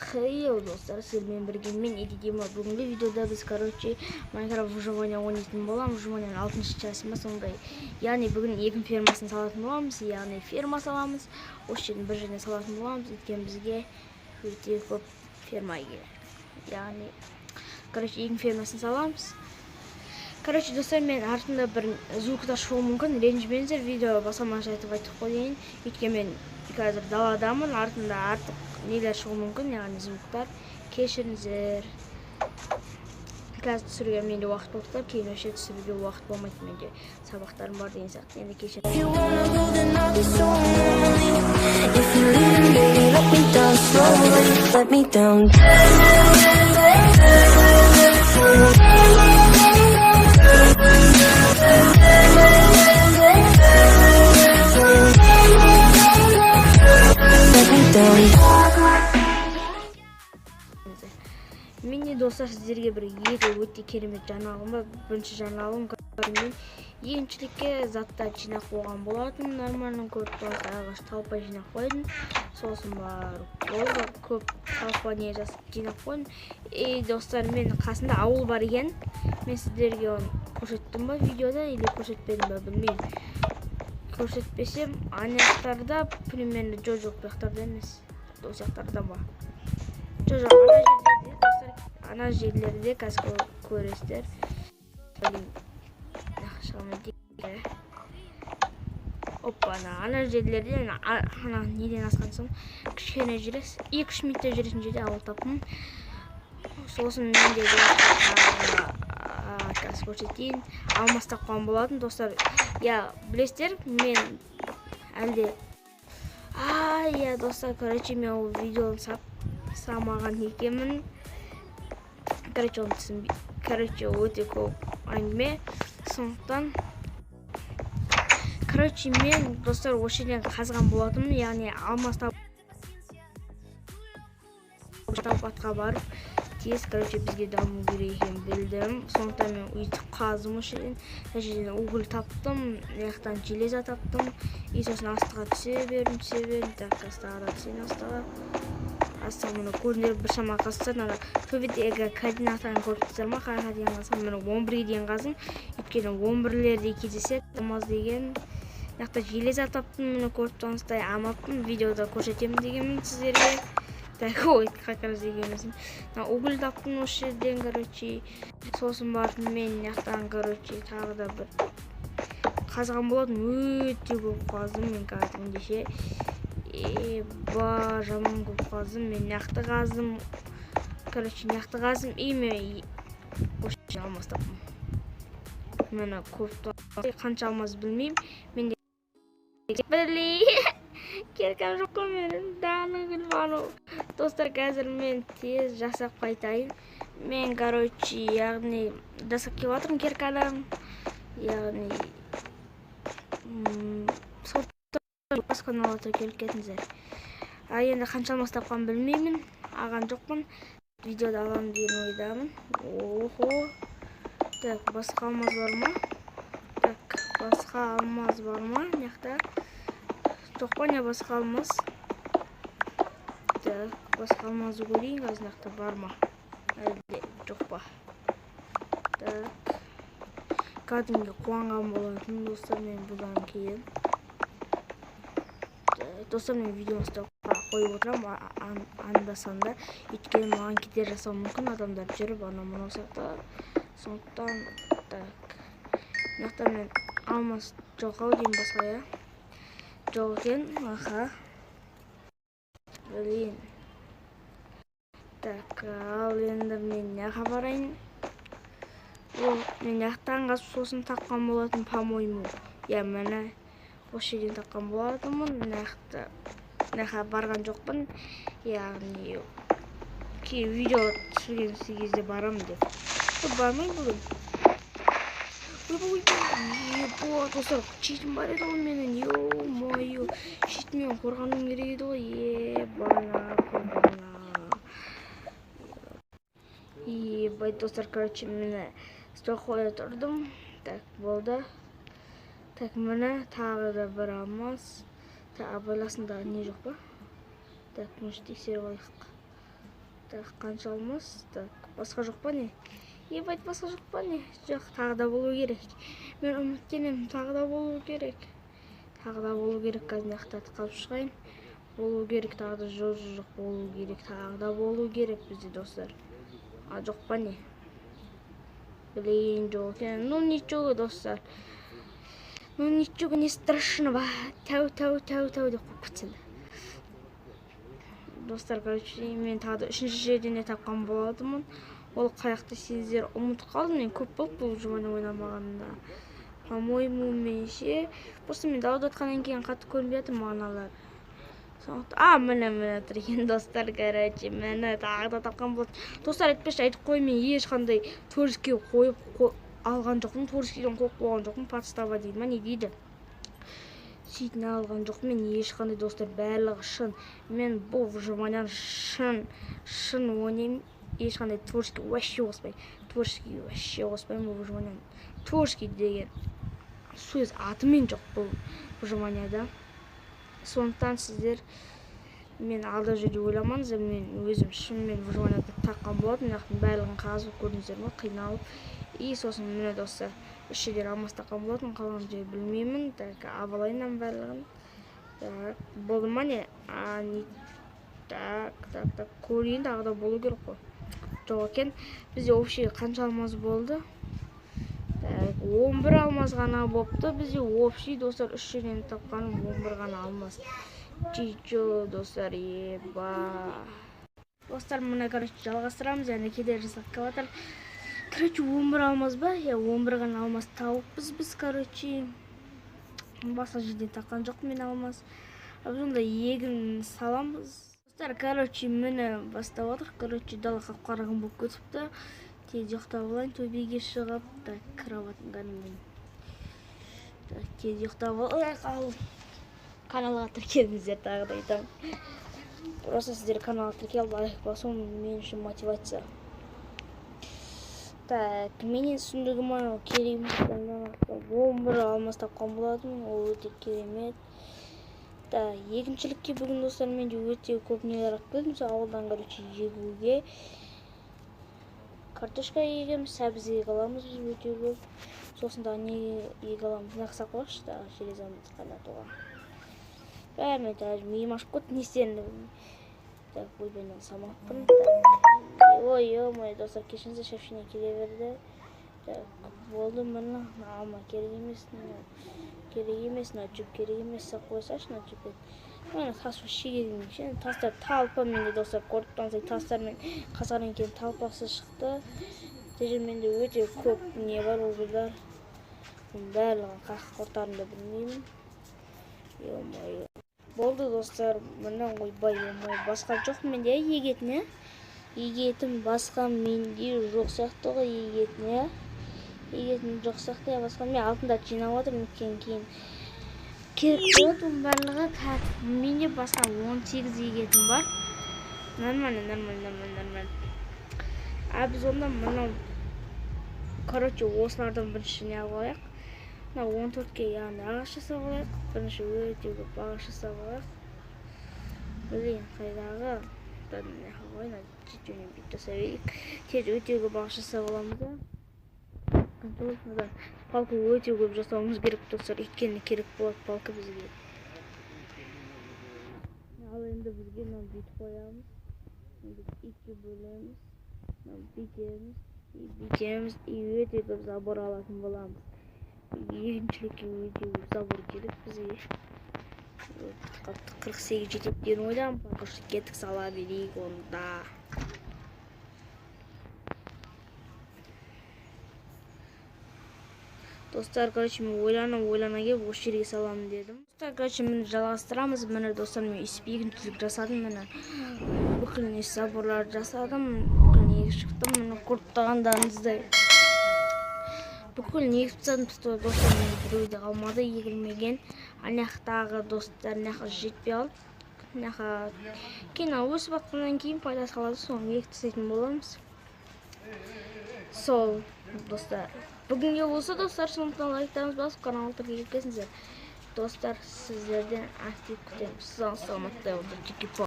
Хейо, достар, сіздермен бірге мен, Эдидима. Бүгінгі видеода біз, короче, Майнкрафт выживание ойнайтын боламыз. Выживанияның алтыншы часть ма, сондай. Яғни бүгін егін фермасын салатын боламыз, яғни ферма саламыз. Осы жердің бір жеріне салатын боламыз, өйткені бізге өте көп ферма керек. Яғни, короче, егін фермасын саламыз. Короче, достар, мен артында бір звуктар шығуы мүмкін. Ренжімеңіздер, видео бастамай айтып айтып қояйын. Өйткені мен қазір даладамын, артында артық нелер шығуы мүмкін, яғни звуктар. Кешіріңіздер. Қазір түсіруге менде уақыт болып тұр, кейін вообще түсіруге уақыт болмайды, менде сабақтарым бар деген сияқты. Енді кешір. If you wanna go, then I'll be so lonely. If you're leaving, baby, let me down slowly. Let me down. Let me down. Менде, достар, сіздерге бір екі өте керемет жаңалығым бар. Бірінші жаңалығым: мен егіншілікке заттар жинап қойған болатын. Нормально, көріп тұрсыз, ағаш толпа жинап қойдым. Сосын барып болды, көп толпа не жинап қойдым. И, достар, мен қасында ауыл бар екен. Мен сіздерге оны көрсеттім ба видеода или көрсетпедім ба, білмеймін. Көрсетпесем, ана жақтарда примерно, жоқ, жоқ, бұл жақтарда емес, осы жақтарда ма? Жоқ, ана жерлерде, достар, ана жерлерде. Қазір көресіздер. Блин, шыға. Опа, ана жерлерде, ана неден асқан соң кішкене жүресіз, 2-3 минутта жүретін жерде ауыл таптым. Сосын менде, қазір көрсетейін, алмас тапқан болатын, достар. Иә, білесіздер, мен әлде, а, иә, достар, короче, мен ол видеоны салмаған екенмін. Короче, оны түсінбей, короче, өте көп әңгіме. Сондықтан, короче, мен, достар, осы жерден қазған болатынмын, яғни алмас тауып, атқа барып тез, короче, бізге даму керек екенін білдім. Сондықтан мен өйтіп қаздым осы жерден. Мына жерден уголь таптым, мына жақтан железо таптым. И сосын астыға түсе бердім, түсе бердім. Так, қазір тағы да түсейін астыға. Астыға, міне, көрдіңдер, біршама қазса, ана төбедегі координатаны көріп тұрсыздар ма, қай дейін қазсам? Міне, 11-ге дейін қаздым, өйткені 11-лерде кездеседі алмаз деген. Мына жақта железо таптым, міне, көріп тұрғаныңыздай, алмаппын, видеода көрсетемін дегенмін сіздерге. Так, ой, как раз дегеніміз, мына уголь таптым осы жерден, короче. Сосын барып мен мына жақтан, короче, тағы да бір қазған болатын. Өте көп қаздым мен кәдімгідей ше, еба, жаман көп қаздым. Мен мына жақты қаздым, короче, мына жақты қаздым. И мен осы жерден алмаз таптым, міне, көріп тұрғандай. Қанша алмаз, білмеймін. Менде, блин, киркам жоқ қой менің. Даны гүлбану, достар, қазір мен тез жасап қайтайын. Мен, короче, яғни жасап келіп жатырмын кирканы, яғни сол басқа каналға келіп кетіңіздер. А енді қанша алмаз тапқанын білмеймін, алған жоқпын, видеода аламын деген ойдамын. Охо, так, басқа алмаз бар ма? Так, басқа алмаз бар ма мына жақта? Жоқ па, не, басқа алмаз? Так, басқа алмазды көрейін қазір, мына жақта бар ма, әлде жоқ па? Так, кәдімгі қуанған болатын, достар, мен бұдан кейін. Достар, мен видеоны стопқа қойып отырамын анда санда, өйткені маған кедергі жасауы мүмкін адамдар жүріп, анау мынау сияқты. Сондықтан, так, мына жақта мен алмаз жоқ ау деймін басқа, иә, жоқ екен. Аха, блин. Так, ал енді мен мына жаққа барайын. Ол мен мына жақтан қазып, сосын тапқан болатын, по моему. Иә, міне, осы жерден тапқан болатынмын. Мына жақта, мына жаққа барған жоқпын, яғни кейін видео түсірген кезде барамын деп. Бармаймын бүгін. Ойбай, ойбай, еба, достар, щитім бар еді ғой менің. Е мое, щитіммен қорғануым керек еді ғой. Ебана, қорғана. Ебать, достар, короче, міне, стол қоя тұрдым. Так, болды. Так, міне, тағы да бір алмаз. Так, абайласында не жоқ па? Так, мұны тексеріп алайық. Так, қанша алмас? Так, басқа жоқ па не? Ебать, басқа жоқ па не? Жоқ, тағы да болу керек. Мен үміттенемін, тағы да болу керек. Тағы да болу керек, қазір мына жақтарды қалып шығайын. Болу керек, тағы да жоқ, жоқ, болу керек, тағы да болу керек бізде, достар. А жоқ па не? Блин, жоқ екен. Ну ничего, достар. Ну ничего не страшного. Тәу, тәу, тәу, тәу деп қойып кетсін. Достар, короче, мен тағы да үшінші жерден де тапқан болатынмын. Ол қаяқты сендер ұмытып қалдым. Мен көп болды бұл жобаны ойнамағанымда. По-моему, менше, просто мен далада отқаннан кейін қатты көрінбей жатыр маған алар. Сондықтан, міне, міне тұр екен, достар, короче, міне тағы да тапқан болатын. Достар, айтпақшы, айтып қояйын, мен ешқандай творческий қойып алған жоқпын, творческийден қойып қойған жоқпын, подстава дейді ма, не дейді. Сөйтін алған жоқпын мен ешқандай, достар, барлығы шын. Мен бұл выживанияны шын, шын ойнаймын. Ешқандай творческий вообще қоспаймын. Творческий вообще қоспаймын бұл выживанияны. Творческий деген сөз атымен жоқ бұл выживанияда. Сондықтан сіздер мен алдап жүр деп ойламаңыздар. Мен өзім шынымен выживанияда таққан болатынмын. Мына жақтың барлығын қазып көрдіңіздер ме, қиналып. И сосын міне, достар, үш жерден алмас таққан болатын, қалған жер білмеймін. Так, абалайын мынаның барлығын. Так, болды ма не? А, не. Так, так, так, көрейін, тағы да болу керек қой. Жоқ екен. Бізде общий қанша алмаз болды? Так, 11 алмаз ғана болыпты. Бізде общий, достар, үш жерден тапқаным 11 ғана алмаз. Чичо, достар, еба. Достар, мына, короче, жалғастырамыз, яғни кедергі жасап келіп жатыр. Короче, 11 алмаз ба? Иә, 11 ғана алмаз тауыппыз біз, короче. Басқа жерден тапқан жоқпын мен алмаз. А біз онда егін саламыз. Достар, короче, міне бастап жатырық. Короче, дала қап-қараңғы болып кетіпті. Тез ұйықтап алайын, төбеге шығып. Так, кроватым кәдімгі. Так, тез ұйықтап алайық. Ал каналға тіркеліңіздер, тағы да айтамын. Просто сіздер каналға тіркеліп лайк басу мен үшін мотивация. Так, менен сүндігім анау керек емес, 11 алмаз тапқан болатынмын, ол өте керемет. Так, егіншілікке бүгін, достар, менде өте көп нелер алып келдім. Мысалы, ауылдан, короче, егуге картошка егеміз, сәбіз еге аламыз біз өте көп. Сосын тағы не еге аламыз? Мына жаққа қойшы, тағы железамызды қайнатуға. Бәріне даже миым ашып кетті, не істерімді білмей. Так, ойбайдан салмаппын. Так, ой, ё-моё, достар, кешіріңіздер, шапшине келе берді. Так, болды, міне, алма керек емес, мына керек емес, мына жүк керек емес, сап қойсайшы, мына жүкті. Мына тас вообще керек емес, енді тастар талпа менде, достар, көріп тұрғандай тастармен қазғаннан кейін талпасы шықты. Дегенмен менде өте көп не бар, углдар. Бұның барлығын қақ құртарымды білмеймін. Ё-моё. Болды, достар, міне, ойбай, ё-моё, басқа жоқ менде егетін, ә? Егетін басқа менде жоқ сияқты ғой, егетін, ә? Егетін жоқ сияқты, иә, басқа мен алтындарды жинап жатырмын, өйткені кейін керек болады оның барлығы. Так, менде басқа 18 егетін бар. Нормально, нормально, нормально, нормально. А біз онда мынау, короче, осылардан бірінші не алып алайық. Мына 14-ке, яғни ағаш жасап алайық. Бірінші өте көп ағаш жасап алайық. Блин, қайдағы? Мына жаққа қой, мына жетеуіне бүйтіп жасай берейік. Тез өте көп ағаш жасап аламыз да. Палка өте көп жасауымыз керек, достар, өйткені керек болады палка бізге. Ал енді бізге мынаны бүйтіп қоямыз. Енді екіге бөлеміз. Мынаны бүйтеміз, и бүйтеміз, и өте көп забор алатын боламыз. Егіншілікке өте көп забор керек бізге. 48 жетеді деген ойдамын. Пока что кеттік, сала берейік онда. Достар, короче, мен ойлана, ойлана келіп осы жерге саламын дедім. Достар, короче, міне жалғастырамыз. Міне, достар, мен өйстіп егіншілік жасадым. Міне бүкіл не заборлар жасадым. Бүкіл негіз шықтым. Міне көріп тұрғандарыңыздай. Бүкіл негіз тастадым. Достар, менде біреу де қалмады егілмеген. Ана жақтағы достар, мына жаққа жетпей қалды. Мына жаққа кейін өсіп жатқаннан кейін пайда салады, соны егіп тастайтын боламыз. Сол, достар. Бүгінге болса, достар, сондықтан лайктарыңызды басып каналға тіркеліп кетіңіздер. Достар, сіздерден актив күтемін. Сау саламатта болыңыздар.